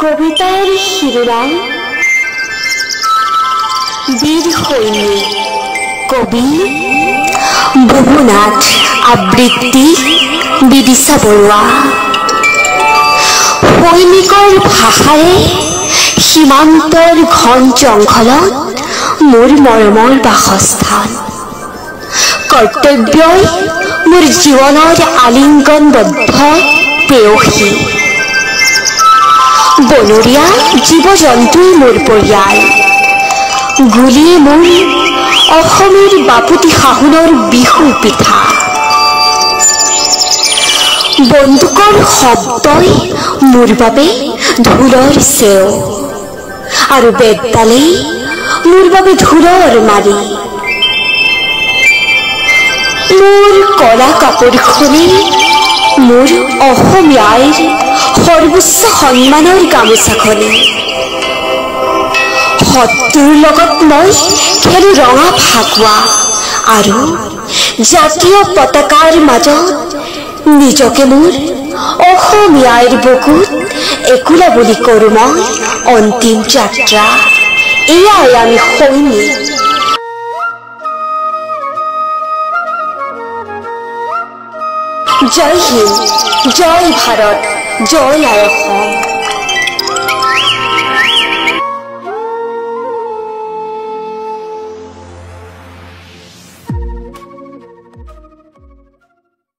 কবিতাৰ শিৰোনাম বীৰ সৈনিক, কবি বুবুনাথ, আবৃত্তি বিদিশা বৰুৱা। সৈনিকৰ ভাষাৰে সীমান্তৰ ঘন জংঘলত মোৰ মৰমৰ বাসস্থান। কৰ্তব্যই মোৰ জীৱনৰ আলিংগনবদ্ধ প্ৰেয়সী। বনৰীয়া জীৱ জন্তুই মোৰ পৰিয়াল। গুলীয়ে মোৰ অসমীৰ বাপুতি শাহুনৰ বিহু পিঠা। বন্দুকৰ শব্দই মোৰ বাবে ঢোলৰ চেও আৰু বেতডালেই মোৰ বাবে ঢোলৰ মাৰি। মোৰ কলা কাপোৰখনেই মোৰ অসমীয়াৰ সৰ্বোচ্চ সন্মানৰ গামোচাখনি। শত্ৰুৰ লগত মই খেলো ৰঙা ফাকুৱা আৰু জাতীয় পতাকাৰ মাজত নিজকে মোৰ অসমীয়াৰ বুকুত একোলা বুলি কৰোঁ মই অন্তিম যাত্ৰা। এয়াই আমি সৈনিক। জয় হিন্দ, জয় ভাৰত, জয় আই অসম।